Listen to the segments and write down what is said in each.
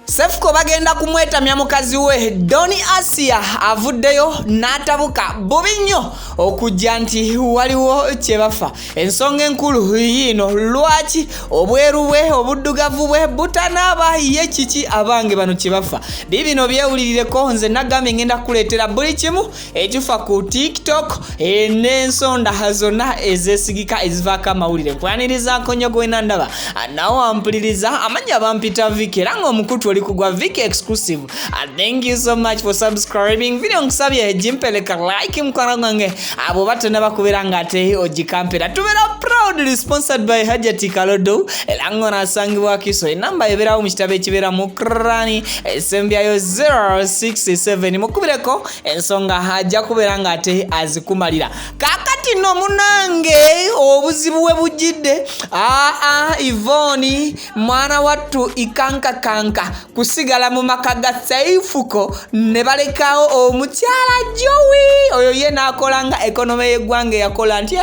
Sefuko bagenda kumwetamya mukazi we Doni Asia avuddeyo n'atabuka bubi nnyo okujja nti waliwo kye bafa. Ensonga enkulu yiino, lwaki obweru bwe obuddugavu bwe butanaaba ye kiki abange bano kye bafa? Biibino byewulirireko, nze nagambye ngenda kukuleetera buli kimu ekifa ku TikTok n'ensonda zonna ezeesigika ezivaako amawulire. Nkwaniriza nkonyo gwena ndaba nawe ampuliriza, amannya bampita Vicky era ng'omukutu oli kugwa Vicky Exclusive. Thank you so much for subscribing. Video nkusabye gimpeleka like mukwano gwange, abo batonaba kubeera nga ate ogikampera. Tubeera proudly sponsored by Hajati Kalodo era ng'onaasangibwa Kiso. Enamba ebeerawo mu kitabo ekibeera mu Krani esembyayo 067, mukubireko ensonga ajja kubeera nga ate azikumalira. Kaakati nno munange obuzibu we bujjidde, aa Ivoni mwana wattu ikankakanka kusigala mu maka ga Seifuko ne balekawo omukyala Jowi oyo ye n'akola nga ekonome y'eggwanga eyakola nti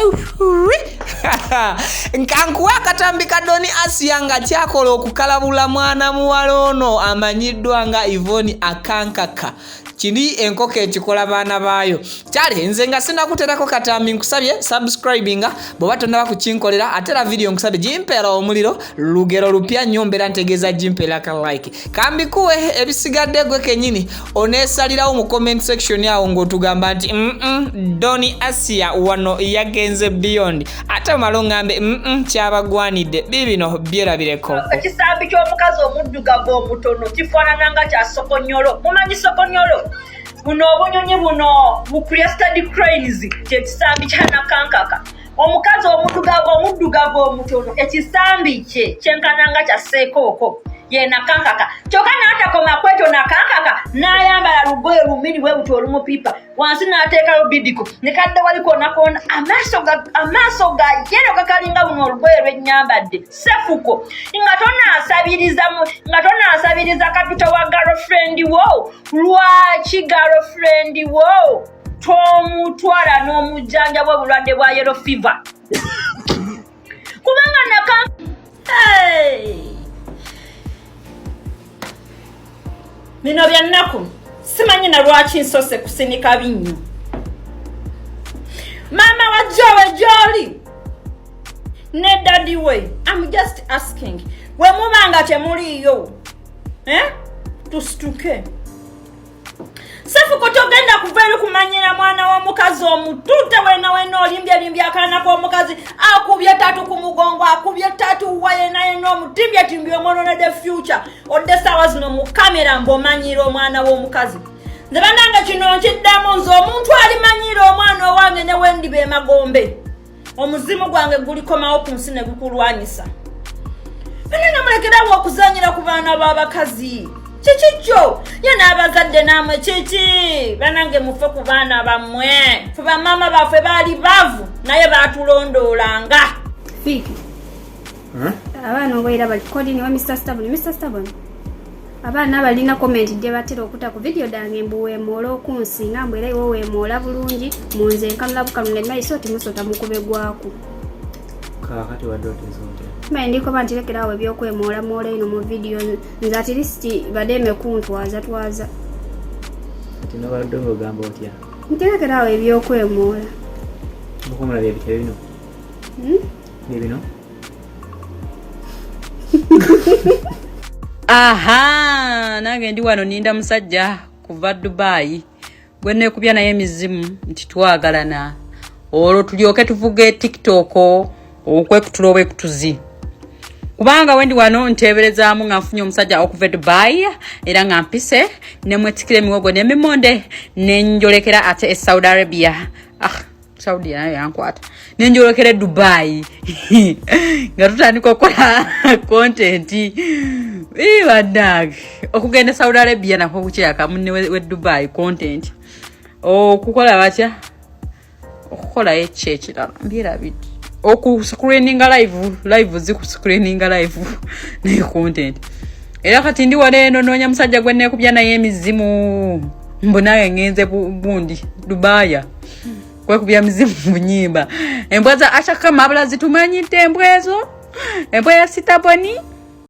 nkankuwa akatambi ka Doni Asia nga kyakola okukalabula mwana muwala ono amanyiddwa nga Ivoni Akankaka. Kiri enkoko ekikola baana baayo. Kyale nze nga sinakuterako katambi, nkusabye subscribinga bw'oba tonnaba kukinkolera, ate era vidiyo nkusabye gimpeera omuliro lugero lupya nnyo, mbeera ntegeeza gimpeera ka like kambikuwe, ebisigadde gwe kenyini oneesalirawo mu comment section awo ng'otugamba nti Doni Asia wano yagenze beyond, ate omala oŋŋambe kyabagwanidde. Biibino byerabireko. Ekisambi ky'omukazi omuddugavu omutono kifaanana nga kya sokonyolo. Mumanyi sokonyolo? Buno obunyonyi buno bu crested cranes, kyekisambi kya nakankaka. Omukazi omuddugavu omutono ekisambi kye kyenkana nga kya seekooko, ye nakankaka. Kyokka n'atakoma kwekyo, nakankaka n'ayambala lugoye lumini bwe buti olumupipa wansi, n'ateekayo bidiko ne kadda wali kona kona, amaaso ga yero gakalinga buno olugoye lwennyambadde. Sefuko, nga tonaasabiriza kapito wa girlfriend wo, lwaki girlfriend wo tomutwala n'omujjanjaba obulwadde bwa yellow fever? Kubanga naka Hey! Bino bya nnaku, simanyi na lwaki nsose kusinika binnyo. Maama wa Jowe gy'oli ne daddy we, I'm just asking, bwe muba nga temuliiyo, eh? Tusituke. Sefuko, togenda kuva eri kumanyira mwana w'omukazi omutute wena wena olimbye limbye akaana k'omukazi, akubye tatu ku mugongo, akubye tatu wa yena yena, omutimbye timbye, omwononedde future. Odde saawa zino mu kamera mb'omanyira omwana w'omukazi. Nze banange kino nkiddamu, nze omuntu alimanyira omwana owange ne wendiba emagombe, omuzimu gwange gulikomawo ku nsi ne gukulwanyisa. Banange, mulekerawo okuzanyira ku baana b'abakazi. Kiki kyo ye n'abazadde namwe kiki? Banange, mufe ku baana bammwe. Fe bamaama baffe baali baavu naye baatulondoolanga. Fiki. Abaana obaira bali kodini wa Mr. Stabon. Mr. Stabon. Abaana abalina comment gye batera okuta ku video dange mbu weemoola okunsinga, mbu era iwe weemoola bulungi, munze nkanula bukanula emaiso oti musota mukube gwako. Kaakati wadde oteesa otya? Mbaye ndikoba nti lekerawo ebyokwemoolamola eno mu video, nze at least bademe kuntwaza twaza. Kati nobadde ng'ogamba otya? Nti lekerawo ebyokwemoola. Mukumula bye bitebe bino. Bye bino. Aha, nange ndi wano ninda musajja kuva Dubai gwe neekubya naye emizimu nti twagalana, olwo tulyoke tuvuge TikTok okwekutula obwekutuzi, kubanga wendi wano nteeberezaamu nga nfunye omusajja okuva e Dubai era nga mpise nemwetikira emiwogo n'emimonde nenjolekera ate e Saudi Arabia. Ah, Saudi nayo yankwata, nenjolekera e Dubai nga tutandika okukola content. Bannange, okugenda e Saudi Arabia nakwo kukiraka munne we Dubai content okukola batya, okukolayo eki ekirala mbyerabidde, okuscreeninga live, live zikuscreeninga live naye content. Era kati ndi wano eno noonya musajja gwe neekubya naye emizimu. Mbu nange ngenze bundi Dubaaya kwekubya mizimu bunyimba. Embwa za Asha Kamabula zitumanyidde embwa ezo, embwa ya Sitaboni.